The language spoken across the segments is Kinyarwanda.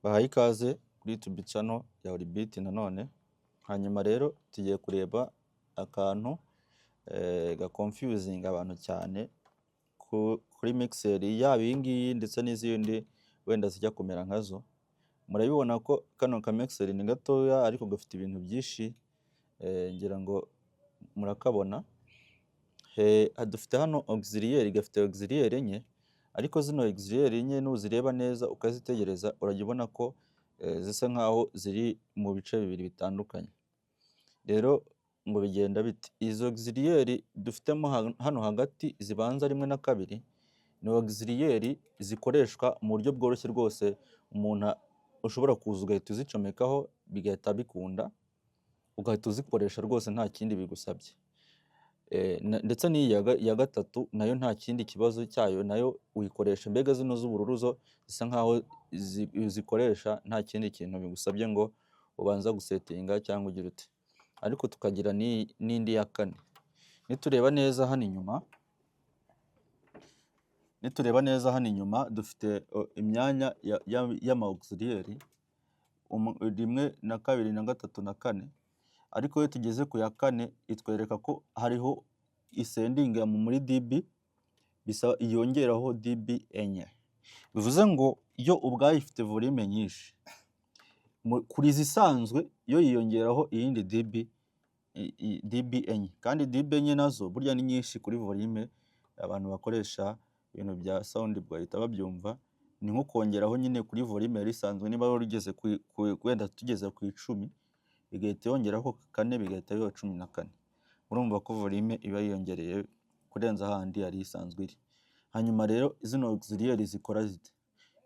Bahaye ikaze kuri YouTube channel ya Orbit nanone. Hanyuma rero tugiye kureba akantu gaconfusinga abantu cyane kuri mixer, yaba iyi ngiyi ndetse n'izindi wenda zijya kumera nkazo. Murabibona ko kano ka mixer ni gatoya ariko gafite ibintu byinshi, ngira ngo murakabona. Dufite hano auxiliary, gafite auxiliary enye, ariko zino auxiliary enye nuzireba neza ukazitegereza urajya ubona ko zisa nkaho ziri mu bice bibiri bitandukanye. Rero ngo bigenda bite? Izo auxiliary dufitemo hano hagati zibanza rimwe na kabiri ni auxiliary zikoreshwa mu buryo bworoshye rwose, umuntu ushobora kuza ugahita uzicomekaho bigahita bikunda, ugahita uzikoresha rwose nta kindi bigusabye. Ndetse n'iyi ya gatatu nayo nta kindi kibazo cyayo, nayo uyikoresha. Mbega zino z'ubururu zo zisa nkaho uzikoresha nta kindi kintu bigusabye ngo ubanza gusettinga cyangwa ugira ute. Ariko tukagira n'indi ya kane. Nitureba neza hano inyuma dufite imyanya y'ama auxiliary rimwe na kabiri na gatatu na kane, ariko iyo tugeze ku ya kane itwereka ko hariho isendinga muri dB, bisaba yongeraho dB 4. Bivuze ngo yo ubwayo ifite volume nyinshi. Kuri izisanzwe yo yiyongeraho iyindi dB, dB 4, kandi dB 4 nazo burya ni nyinshi kuri volume. Abantu bakoresha ibintu bya sound bahita babyumva, ni nko kongeraho nyine kuri volume yari isanzwe. Niba wari ugeze wenda tugeze ku 10, igahita yongeraho kane, bigahita biba 14. Urumva ko volume iba yiyongereye kurenza ahandi yari isanzwe iri. Hanyuma rero zino auxiliary zikora zite?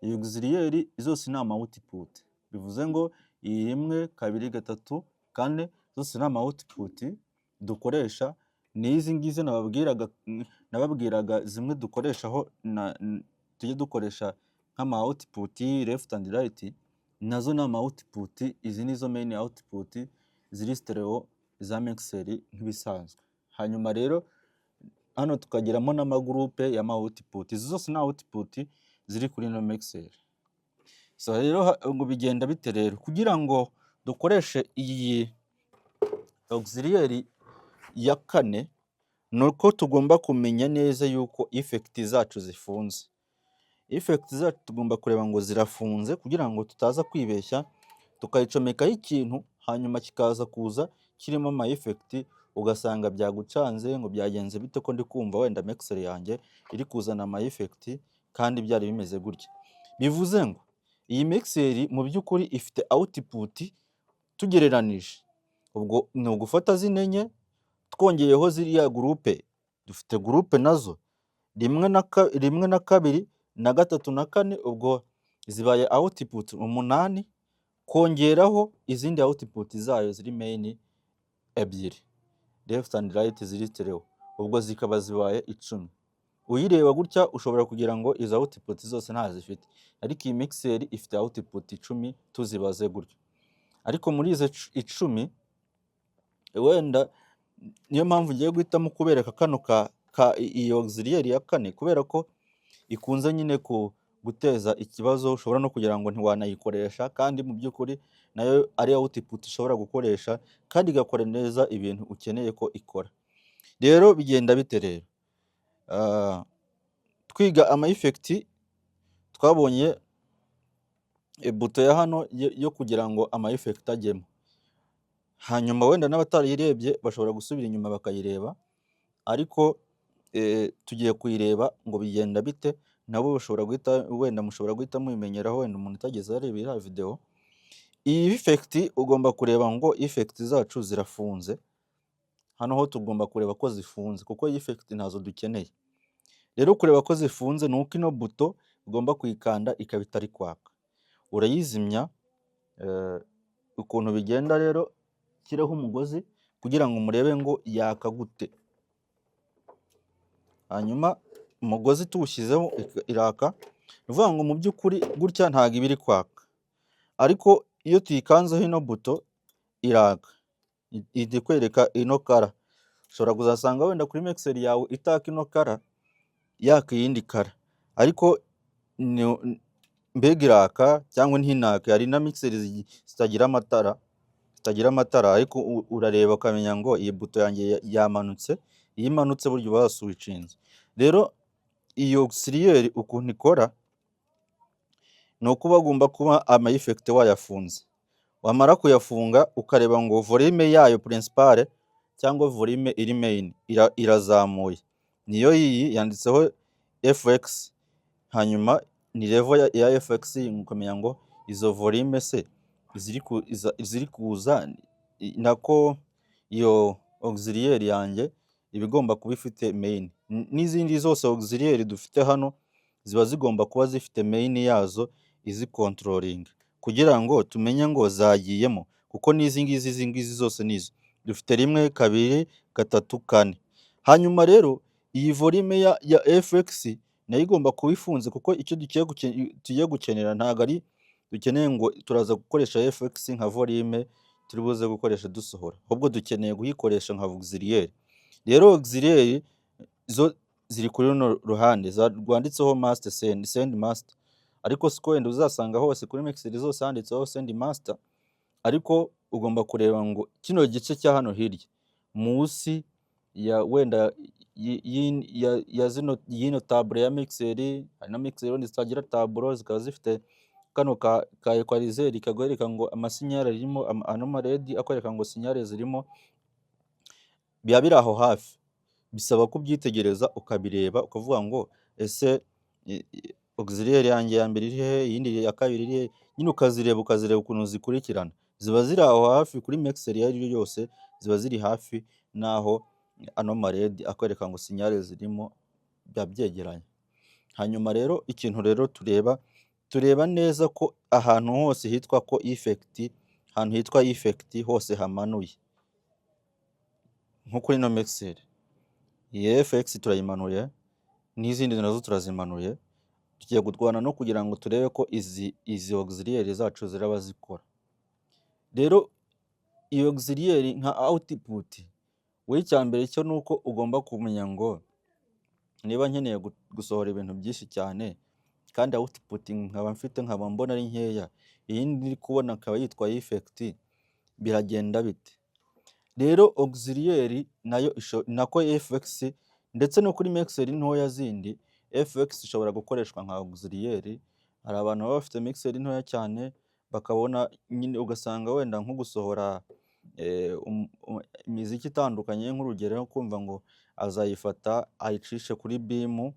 Iyi auxiliary zose ni ama output, bivuze ngo iyi rimwe, kabiri, gatatu, kane zose ni ama output dukoresha. Ni izi ngizi nababwiraga zimwe dukoreshaho na tujye dukoresha nk'ama output left and right, nazo ni ama output. Izi nizo main output ziri stereo za mixer nk'ibisanzwe. Hanyuma rero hano tukagiramo n'amagroupe y'ama output. Izi zose ni output ziri kuri ino mixer. So rero ngo bigenda bite rero kugira ngo dukoreshe iyi auxiliary ya kane? Ni uko tugomba kumenya neza yuko effect zacu zifunze. Effect zacu tugomba kureba ngo zirafunze, kugira ngo tutaza kwibeshya tukayicomekaho ikintu, hanyuma kikaza kuza kirimo ama effect, ugasanga byagucanze ngo byagenze bite, ko ndi kumva wenda mixer yanjye iri kuzana ama effect kandi byari bimeze gutya. Bivuze ngo iyi mixer mu by'ukuri ifite output tugereranije, ubwo ni ugufata zino enye twongeyeho ziriya groupe. Dufite groupe nazo rimwe na kabiri na gatatu na kane, ubwo zibaye output umunani, kongeraho izindi output zayo ziri main ebyiri, left and right, ziri stereo, ubwo zikaba zibaye 10. Uyireba gutya ushobora kugira ngo izo output zose ntazifite, ariko iyi mixer ifite output 10 tuzibaze gutyo. Ariko muri izo 10, wenda niyo mpamvu ngiye guhitamo kubereka kano ka iyi auxiliary ya kane, kubera ko ikunze nyine ku guteza ikibazo. Ushobora no kugira ngo ntiwanayikoresha, kandi mu by'ukuri nayo ari output ushobora gukoresha kandi igakora neza ibintu ukeneye ko ikora. Rero bigenda bite rero? Twiga ama effect twabonye buto ya hano yo kugira ngo ama effect ajyemo. Hanyuma wenda n'abatarayirebye bashobora gusubira inyuma bakayireba, ariko tugiye kuyireba ngo bigenda bite. Nabo bashobora guhita, wenda mushobora guhita mubimenyeraho, wenda umuntu utageze areba iriya video. Iyi effect ugomba kureba ngo effect zacu zirafunze. Hano ho tugomba kureba ko zifunze, kuko iyi effect ntazo dukeneye. Rero kureba ko zifunze ni uko ino buto ugomba kuyikanda ikaba itari kwaka, urayizimya. Ukuntu bigenda rero, shyireho umugozi kugira ngo murebe ngo yaka gute. Hanyuma umugozi tuwushyizeho iraka. Ni ukuvuga ngo mu by'ukuri gutya ntabwo iba iri kwaka, ariko iyo tuyikanzeho ino buto iraka, ihita ikwereka ino color. Ushobora kuzasanga wenda kuri mixer yawe itaka ino color, yaka iyindi color, ariko Mbega iraka cyangwa ntinake. Hari na mixer zitagira amatara, ariko urareba ukamenya ngo iyi buto yanjye yamanutse. Iyo imanutse burya uba waswitchinze. Rero iyo auxiliaire ukuntu ikora ni uko uba ugomba kuba ama effect wayafunze, wamara kuyafunga ukareba ngo volume yayo principale cyangwa volume iri main irazamuye. Niyo iyi yanditseho FX, hanyuma ni level ya FX, ukamenya ngo izo volume se ziri kuza nako iyo auxiliaire yanjye iba igomba kuba ifite main. N'izindi zose auxiliaire dufite hano ziba zigomba kuba zifite main yazo izicontrollinga, kugira ngo tumenye ngo zagiyemo, kuko n'izi ngizi, izi ngizi zose nizo dufite: rimwe, kabiri, gatatu, kane. Hanyuma rero iyi volume ya FX nayo igomba kuba ifunze, kuko icyo tugiye gukenera ntabwo ari dukeneye ngo turaza gukoresha FX nka volume turi buze gukoresha dusohora, ahubwo dukeneye kuyikoresha nka auxiliaire. Rero auxiliaire zo ziri kuri runo ruhande rwanditseho master send, send master, ariko siko wenda uzasanga hose kuri mixer zose handitseho send master, ariko ugomba kureba ngo kino gice cya hano hirya munsi ya wenda ya zino y'ino tableau ya mixer. Hari na mixer wenda zitagira tableau, zikaba zifite kano ka equalizer kakwereka ngo amasignal arimo, ano ma LED akwereka ngo signal zirimo. Biba biri aho hafi, bisaba kubyitegereza ukabireba, ukavuga ngo ese auxiliaire yanjye ya mbere iri hehe, iyindi ya kabiri iri hehe? Nyine ukazireba, ukazireba ukuntu zikurikirana. Ziba ziri aho hafi kuri mixer iyo ari yo yose, ziba ziri hafi n'aho ano ma LED akwereka ngo signal zirimo, biba byegeranye. Hanyuma rero ikintu rero tureba, tureba neza ko ahantu hose hitwa ko effect, ahantu hitwa effect hose hamanuye. Nko kuri ino mixer, iyi FX turayimanuye n'izindi nazo turazimanuye. Tugiye kurwana no kugira ngo turebe ko izi auxiliaire zacu ziraba zikora. Rero iyo auxiliaire nka output, wowe icya mbere cyo ni uko ugomba kumenya ngo niba nkeneye gusohora ibintu byinshi cyane kandi output nkaba mfite nkaba mbona ari nkeya, iyindi ndi kubona akaba yitwa effect, biragenda bite? Rero auxiliaire nayo nako FX, ndetse no kuri mixer ntoya zindi, FX ishobora gukoreshwa nka auxiliaire. Hari abantu baba bafite mixer ntoya cyane, bakabona nyine ugasanga wenda nko gusohora imiziki itandukanye, nk'urugero kumva ngo azayifata ayicishe kuri boom,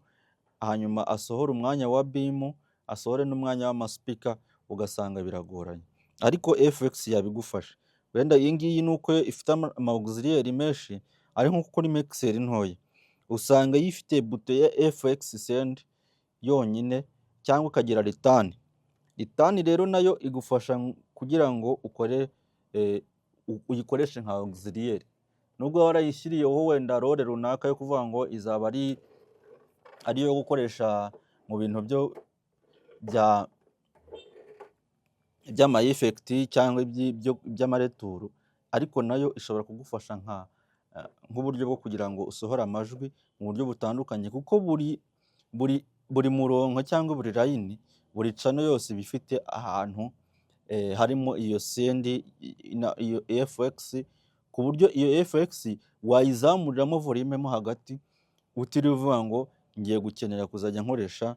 hanyuma asohore umwanya wa boom, asohore n'umwanya w'amaspeaker, ugasanga biragoranye, ariko FX yabigufasha. Wenda iyi ngiyi ni uko ifite ama auxiliaire menshi, ariko nko kuri mixer ntoya usanga ifite buto ya FX send yonyine, cyangwa ukagira return. Return rero nayo igufasha kugira ngo ukore uyikoreshe nka auxiliaire, nubwo waba warayishyiriyeho wenda role runaka yo kuvuga ngo izaba ari iyo gukoresha mu bintu byo bya by'ama effect cyangwa by'amaretour, ariko nayo ishobora kugufasha nk'uburyo bwo kugira ngo usohore amajwi mu buryo butandukanye, kuko buri murongo cyangwa buri line, buri channel yose iba ifite ahantu harimo iyo send, iyo FX, ku buryo iyo FX wayizamuriramo volume mo hagati, utiriwe uvuga ngo ngiye gukenera kuzajya nkoresha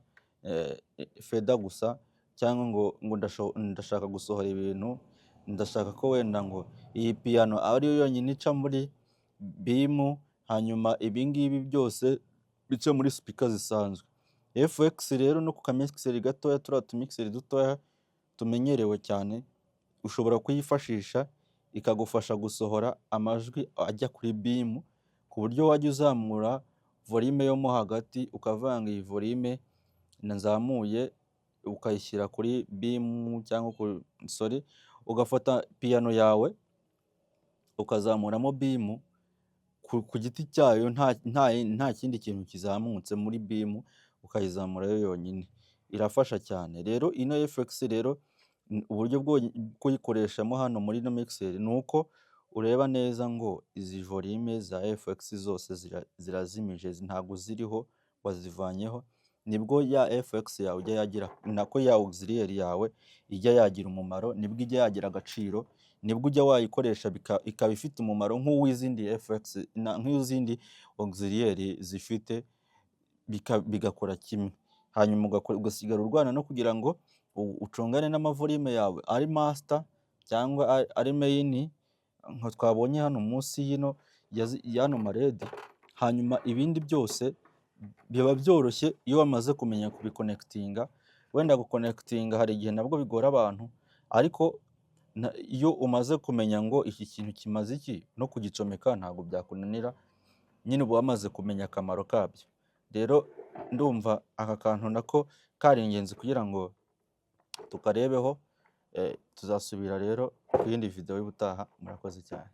fader gusa, cyangwa ngo ndashaka gusohora ibintu, ndashaka ko wenda ngo iyi piano ariyo yonyine ica muri boom, hanyuma ibi ngibi byose bice muri speaker zisanzwe. FX rero no ku kamixer gatoya, turiya tumixer dutoya tumenyerewe cyane, ushobora kuyifashisha ikagufasha gusohora amajwi ajya kuri boom, ku buryo wajya uzamura volume yo mo hagati, ukavanga iyi volume nzamuye ukayishyira kuri boom, cyangwa sorry, ugafata piano yawe ukazamuramo boom ku giti cyayo, nta kindi kintu kizamutse muri boom, ukayizamurayo yonyine. Irafasha cyane. Rero ino FX rero, uburyo bwo kuyikoreshamo hano muri ino mixer ni uko ureba neza ngo izi volume za FX zose zirazimije, ntabwo ziriho, wazivanyeho. Nibwo ya FX yawe ijya yagira, nako ya auxiliary yawe ijya yagira umumaro, nibwo ijya yagira agaciro, nibwo ujya wayikoresha ikaba ifite umumaro nk'uw'izindi FX nk'izindi auxiliary zifite, bigakora kimwe. Hanyuma ugasigara urwana no kugira ngo ucungane n'amavolume yawe, ari master cyangwa ari main, nka twabonye hano munsi y'ino y'ano maLED. Hanyuma ibindi byose biba byoroshye iyo wamaze kumenya kubiconnectinga. Wenda guconnectinga hari igihe nabwo bigora abantu, ariko iyo umaze kumenya ngo iki kintu kimaze iki, no kugicomeka ntabwo byakunanira nyine, uba wamaze kumenya akamaro kabyo. Rero ndumva aka kantu nako kari ingenzi kugira ngo tukarebeho. Tuzasubira rero ku yindi video y'ubutaha. Murakoze cyane.